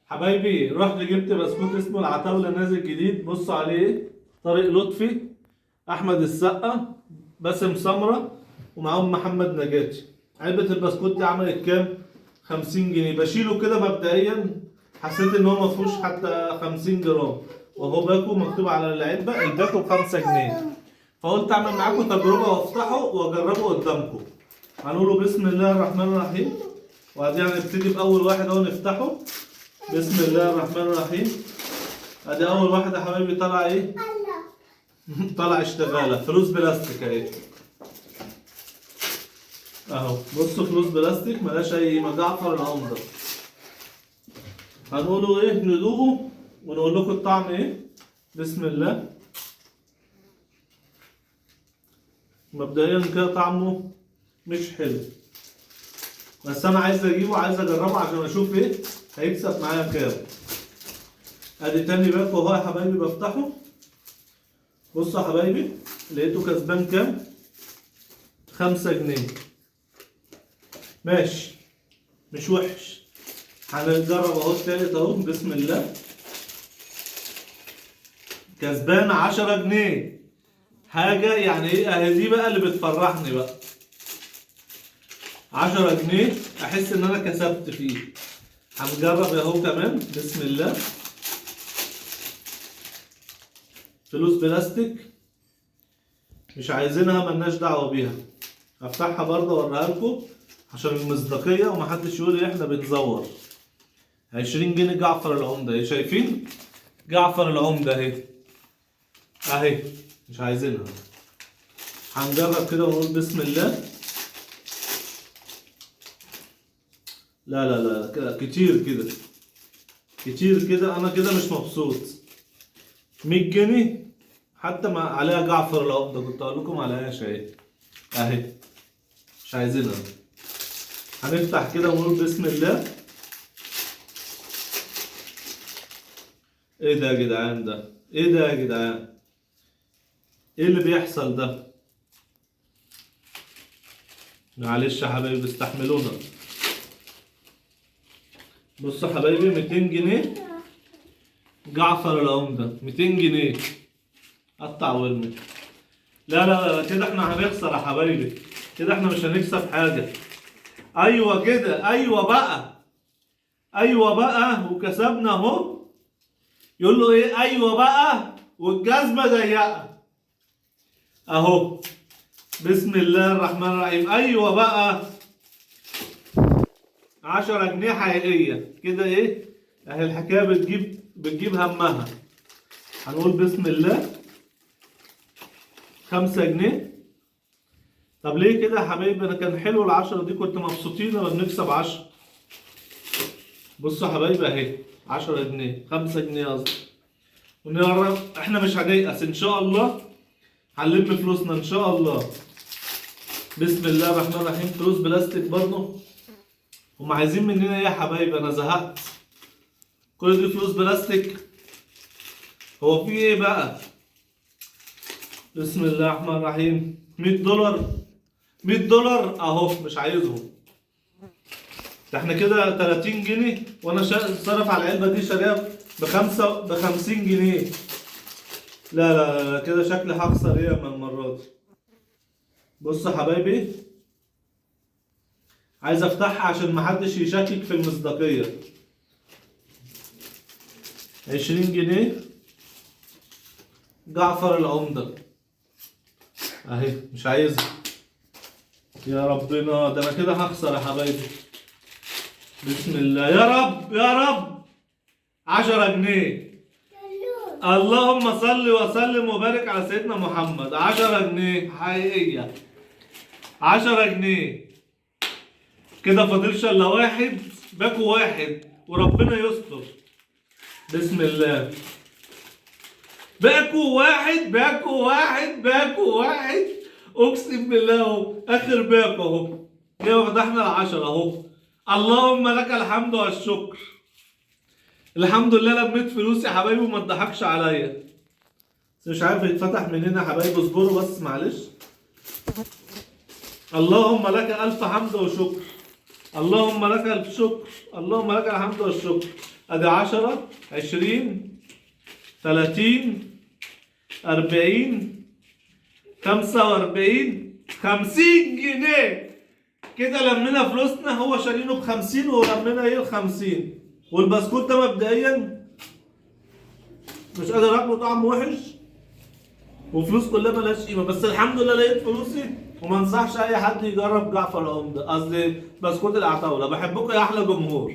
حبايبي رحت جبت بسكوت اسمه العتاولة نازل جديد، بصوا عليه. طارق لطفي، احمد السقا، باسم سمرة، ومعاهم محمد نجاتي. علبة البسكوت دي عملت كام؟ 50 جنيه. بشيله كده مبدئيا، حسيت ان هو ما فيهوش حتى 50 جرام، وهو باكو مكتوب على العلبة الباكو ب 5 جنيه. فقلت اعمل معاكم تجربة وافتحه واجربه قدامكم. هنقوله بسم الله الرحمن الرحيم، وبعدين هنبتدي باول واحد اهو نفتحه. بسم الله الرحمن الرحيم. ادي اول واحد يا حبايبي، طلع ايه؟ طلع اشتغاله فلوس بلاستيك اهي. اهو بصوا، فلوس بلاستيك ملهاش اي قيمة. جعفر العمدة. هنقوله ايه؟ ندوقه ونقول لكم الطعم ايه. بسم الله. مبدئيا كده طعمه مش حلو، بس انا عايز اجيبه، عايز اجربه عشان اشوف ايه هيكسب معايا كام. ادي تاني باكو اهو يا حبايبي بفتحه. بصوا يا حبايبي، لقيته كسبان كام؟ 5 جنيه. ماشي، مش وحش. هنجرب اهو التالت اهو. بسم الله. كسبان 10 جنيه. حاجة يعني ايه؟ اهي دي بقى اللي بتفرحني بقى. 10 جنيه احس ان انا كسبت فيه. هنجرب اهو كمان. بسم الله. فلوس بلاستيك مش عايزينها، ملناش دعوة بيها. هفتحها برضه اوريها لكم عشان المصداقية ومحدش يقول احنا بنزور. 20 جنيه جعفر العمدة اهي، شايفين؟ جعفر العمدة اهي اهي، مش عايزينها. هنجرب كده ونقول بسم الله. لا لا لا، كده كتير، كده كتير، كده انا كده مش مبسوط. 100 جنيه حتى ما عليها جعفر العمدة، كنت اقول لكم عليها اهي اهي، مش عايزينها. هنفتح كده ونقول بسم الله. ايه ده يا جدعان؟ ده ايه ده يا جدعان؟ ايه اللي بيحصل ده؟ معلش يا حبايبي استحملونا. بصوا يا حبايبي، 200 جنيه جعفر العمدة، 200 جنيه. قطع ورمي. لا لا لا، كده احنا هنخسر يا حبايبي، كده احنا مش هنكسب حاجة. ايوه كده، ايوه بقى، ايوه بقى، وكسبنا اهو. يقول له ايه؟ ايوه بقى، والجزمة ضيقة اهو. بسم الله الرحمن الرحيم. ايوه بقى، 10 جنيه حقيقية كده. ايه اهي الحكاية، بتجيب همها. هنقول بسم الله. 5 جنيه. طب ليه كده يا حبايبي؟ انا كان حلو ال10 دي، كنت مبسوطين لما بنكسب 10. بصوا يا حبايبي اهي 10 جنيه، 5 جنيه قصدي. ونعرف احنا مش هنيأس ان شاء الله، هنلم فلوسنا ان شاء الله. بسم الله الرحمن الرحيم. فلوس بلاستيك برضه. هم عايزين مننا ايه يا حبايبي؟ انا زهقت، كل دي فلوس بلاستيك. هو في ايه بقى؟ بسم الله الرحمن الرحيم. 100 دولار، 100 دولار اهو، مش عايزهم. ده احنا كده 30 جنيه، وانا صرف على العلبة دي شاريها ب50 جنيه. لا لا لا، كده شكلي هخسر ايه من المرة دي. بصوا يا حبايبي، عايز افتحها عشان محدش يشكك في المصداقية. 20 جنيه جعفر العمدة اهي، مش عايزها. يا ربنا، ده انا كده هخسر يا حبايبي. بسم الله، يا رب يا رب. 10 جنيه. اللهم صل وسلم وبارك على سيدنا محمد. 10 جنيه حقيقية، 10 جنيه. كده فاضلش الا واحد، باكو واحد، وربنا يستر. بسم الله. باكو واحد، باكو واحد، باكو واحد. اقسم بالله اهو اخر باكو اهو. كده فتحنا ال10 اهو. اللهم لك الحمد والشكر. الحمد لله لميت فلوس يا حبايبي وما تضحكش عليا. بس مش عارف يتفتح منين يا حبايبي، اصبروا بس معلش. اللهم لك الف حمد وشكر، اللهم لك الشكر، اللهم لك الحمد والشكر. ادي 10، 20، 30، 40، 45، 50 جنيه. كده لمينا فلوسنا، هو شارينه ب 50 ولمينا ايه ال 50. والبسكوت ده مبدئيا مش قادر اكله، طعمه وحش وفلوس كلها ملهاش قيمة، بس الحمد لله لقيت فلوسي. وما انصحش اي حد يجرب جعفر العمدة، قصدي بسكوت العتاوله. بحبكم يا احلى جمهور.